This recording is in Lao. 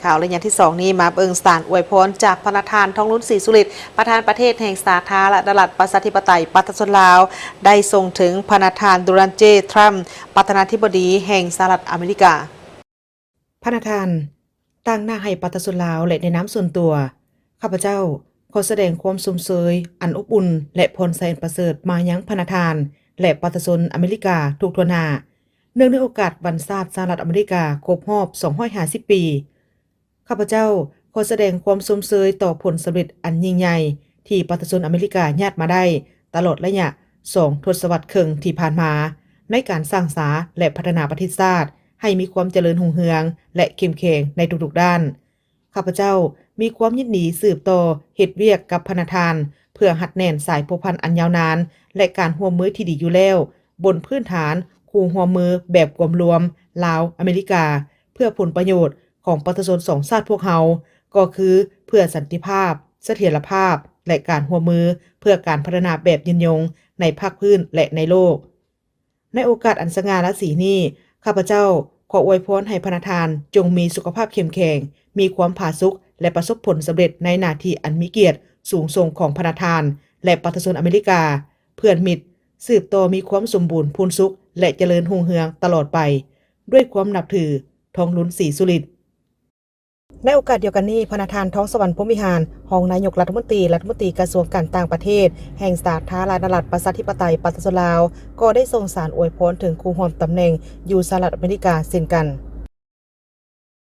ຂ່າວໄລຍະທີສອງນີ້ ມາເບິ່ງສານອວຍພອນຈາກພະນະທ່ານ ທອງລຸນ ສີສຸລິດ ປະທານປະເທດແຫ່ງສາທາລະນະລັດ ປະຊາທິປະໄຕ ປະຊາຊົນລາວ ໄດ້ສົ່ງເຖິງພະນະທ່ານ ໂດນັລ ເຈ ທຣຳ ປະທານາທິບໍດີແຫ່ງສະຫະລັດອາເມລິກາ. ພະນະທ່ານ, ຕາງໜ້າໃຫ້ປະຊາຊົນລາວ ແລະ ໃນນາມສ່ວນຕົວ, ຂ້າພະເຈົ້າຂໍສະແດງຄວາມຊົມເຊີຍອັນອົບອຸ່ນ ແລະ ພອນໄຊອັນປະເສີດມາຍັງພະນະທ່ານ ແລະ ປະຊາຊົນອາເມລິກາທຸກທົ່ວໜ້າ, ເນື່ອງໃນໂອກາດວັນຊາດສະຫະລັດອາເມລິກາຄົບຮອບສອງຮ້ອຍຫ້າສິບປີ. ຂ້າພະເຈົ້າຂໍສະແດງຄວາມຊົມເຊີຍຕໍ່ຜົນສຳເລັດອັນຍິ່ງໃຫຍ່ທີ່ປະຊາຊົນອາເມລິກາຍາດມາໄດ້ຕະຫຼອດໄລຍະສອງທົດສະວັດເຄິ່ງທີ່ຜ່ານມາ ໃນການສ້າງສາ ແລະ ພັດທະນາປະເທດຊາດໃຫ້ມີຄວາມຈະເລີນຮຸ່ງເຮືອງ ແລະ ເຂັ້ມແຂງໃນທຸກໆດ້ານ. ຂ້າພະເຈົ້າມີຄວາມຍິນດີສືບຕໍ່ເຮັດວຽກກັບພະນະທ່ານ ເພື່ອຮັດແໜ້ນສາຍພົວພັນອັນຍາວນານ ແລະ ການຮ່ວມມືທີ່ດີຢູ່ແລ້ວ ບົນພື້ນຖານຄູ່ຮ່ວມມືແບບກວມລວມລາວ-ອາເມລິກາ ເພື່ອຜົນປະໂຫຍດຂອງປະຊາຊົນສອງຊາດພວກເຮົາ, ກໍຄືເພື່ອສັນຕິພາບ, ສະຖຽນລະພາບ ແລະ ການຮ່ວມມືເພື່ອການພັດທະນາແບບຍືນຍົງໃນພາກພື້ນ ແລະ ໃນໂລກ. ໃນໂອກາດອັນສະຫງ່າລາສີນີ້, ຂ້າພະເຈົ້າຂໍອວຍພອນໃຫ້ພະນະທ່ານຈົ່ງມີສຸຂະພາບເຂັ້ມແຂງ, ມີຄວາມຜາສຸກ ແລະ ປະສົບຜົນສຳເລັດໃນໜ້າທີ່ອັນມີກຽດສູງສົ່ງຂອງພະນະທ່ານ ແລະ ປະຊາຊົນອາເມລິກາ ເພື່ອນມິດ ສືບຕໍ່ມີຄວາມສົມບູນພູນສຸກ ແລະ ຈະເລີນຮຸ່ງເຮືອງຕະຫຼອດໄປ. ດ້ວຍຄວາມນັບຖື, ທອງລຸນ ສີສຸລິດ. ໃນໂອກາດດຽວກັນນີ້, ພະນະທ່ານ ທອງສະຫວັນ ພົມວິຫານ ຮອງນາຍົກລັດຖະມົນຕີ, ລັດຖະມົນຕີກະຊວງການຕ່າງປະເທດ ແຫ່ງສາທາລະນະລັດ ປະຊາທິປະໄຕ ປະຊາຊົນລາວ ກໍໄດ້ສົ່ງສານອວຍພອນເຖິງຄູ່ຮ່ວມຕຳແໜ່ງຢູ່ສະຫະລັດອາເມລິກາເຊັ່ນກັນ.